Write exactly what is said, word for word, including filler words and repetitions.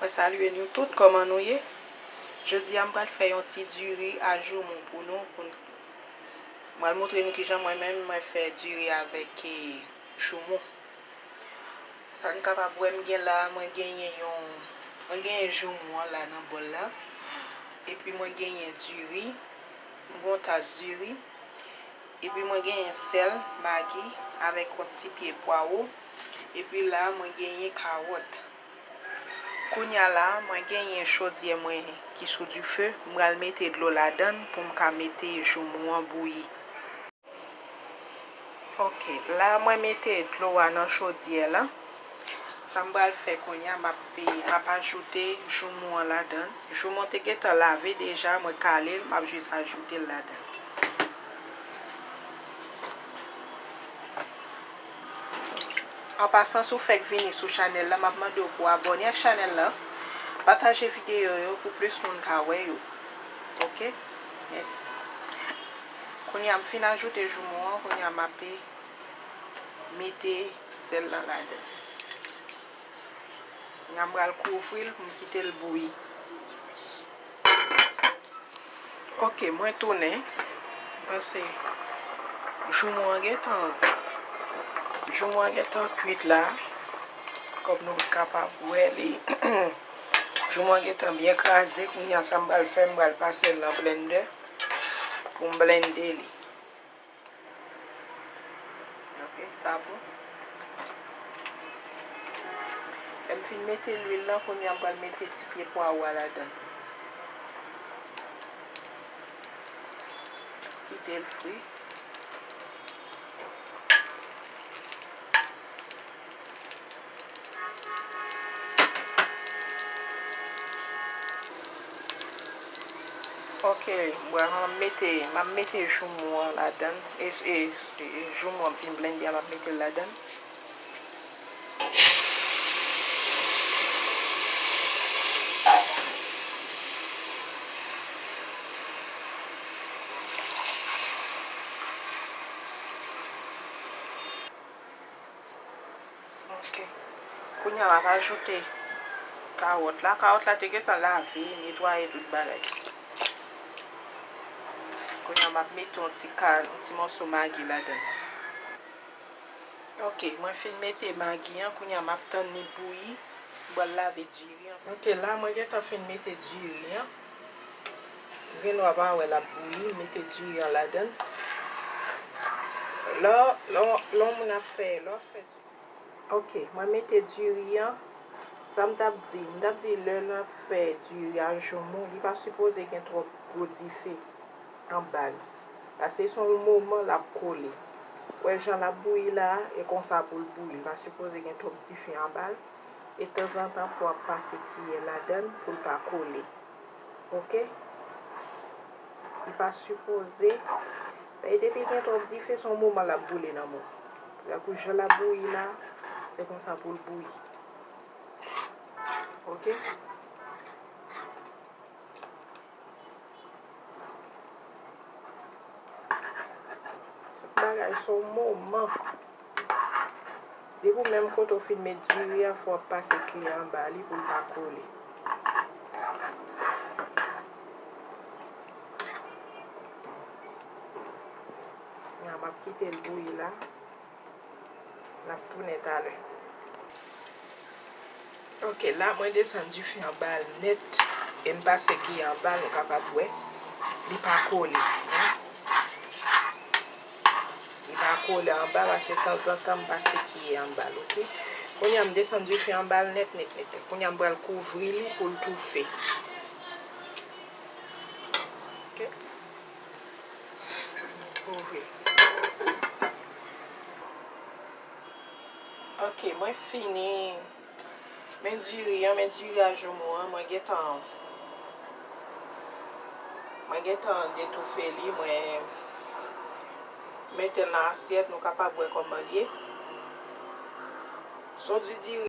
Mwen salye nou tout, kòman nou ye? Jodi a, m pral fè yon ti diri a joumou pou nou, pou n, m pral montre nou kijan mwen menm mwen fè diri avèk, eh, joumou. Sa n kapab wè m gen la, mwen genyen yon, mwen genyen joumou an la nan bòl la. Epi mwen genyen diri, m gen yon tas diri. Epi mwen genyen sèl, magi, avèk yon ti pye pwawo. Epi la, mwen genyen kawòt. Kounya la, mwen genyen chodyè mwen ki sou dife. M pral mete dlo ladann pou m ka mete joumou an bouyi. Ok, la mwen mete dlo a nan chodyè la. Sa m pral fè kounya, m ap, m ap ajoute joumou an ladann. Joumou an te gentan lave deja, mwen kale l, m ap jis ajoute l ladann. An pasan, si w fèk vini sou chanèl la, m ap mande w pou w abòne ak chanèl la, pataje videyo yo pou plis moun ka wè yo. Ok? Mèsi. Kounya m fin ajoute joumou an, kounya m ape mete sèl lan ladan. Kounya m pral kouvri l pou m kite l bouyi. Ok, mwen tounen. Paske joumou an gentan, joumou an gentan kwit la. Kòm nou kapab wè li, joumou an gentan byen kraze. Kounya sa m pral fè, m pral pase l nan blendè pou m blende li. Ok, sa bon. Lè m fin mete lwil lan, kounya m pral mete ti pye pwawo a ladan. Kite l fri. Ok, m ap mete, m ap mete joumou an ladan. E, e, e joumou an m fin blende a, m ap mete l ladan. Ok. Kounya m ap ajoute kawòt la. Kawòt la te gentan lave, netwaye tout bagay. Kounya m ap mete yon ti ka, yon ti mòso magi ladan. Ok, mwen fin mete magi an, kounya m ap tann li bouyi. M pral lave diri an. Ok, la mwen gentan fin mete diri an. Gen dwa pa wè l ap bouyi, mete diri an ladan. Lè, lè, lè yon moun ap fè, lè w ap fè diri. Ok, mwen mete diri an. Sa m t ap di, m t ap di lè n ap fè diri a joumou, li pa sipoze gen twòp gwo dife anba l. Paske se yon moman l ap kole. Ou wè jan l ap bouyi la a, e konsa pou l bouyi. Li pa sipoze gen twòp dife anba l. E tanzantan, fò w ap pase kiyè ladan l pou l pa kole. Ok? Li pa sipoze. E depi gen twòp dife, se yon moman l ap boule nan men w. Tankou jan l ap bouyi la, se konsa pou l bouyi. Ok? Tout bagay se yon moman. Depi w menm kote w fin met diri a, fò w ap pase kiyè anba li pou l pa kole. Nya, m ap kite l bouyi la. N ap tounen talè. Ok, la mwen desann dife anba l nèt e m pase kiyè anba l, nou kapab wè. Li pa kole. Li pa kole anba, paske tanzantan m pase kiyè anba l, ok? Kounya m desann dife anba l nèt, nèt, nèt, nèt. Kounya m pral kouvri li pou l toufe. Ok? Kouvri. Ok, mwen fini. Men diri an, men diri a joumou an, mwen gentan, mwen gentan detoufe li, mwen mete l nan asyèt, nou kapab wè kòman l ye. Se yon ti diri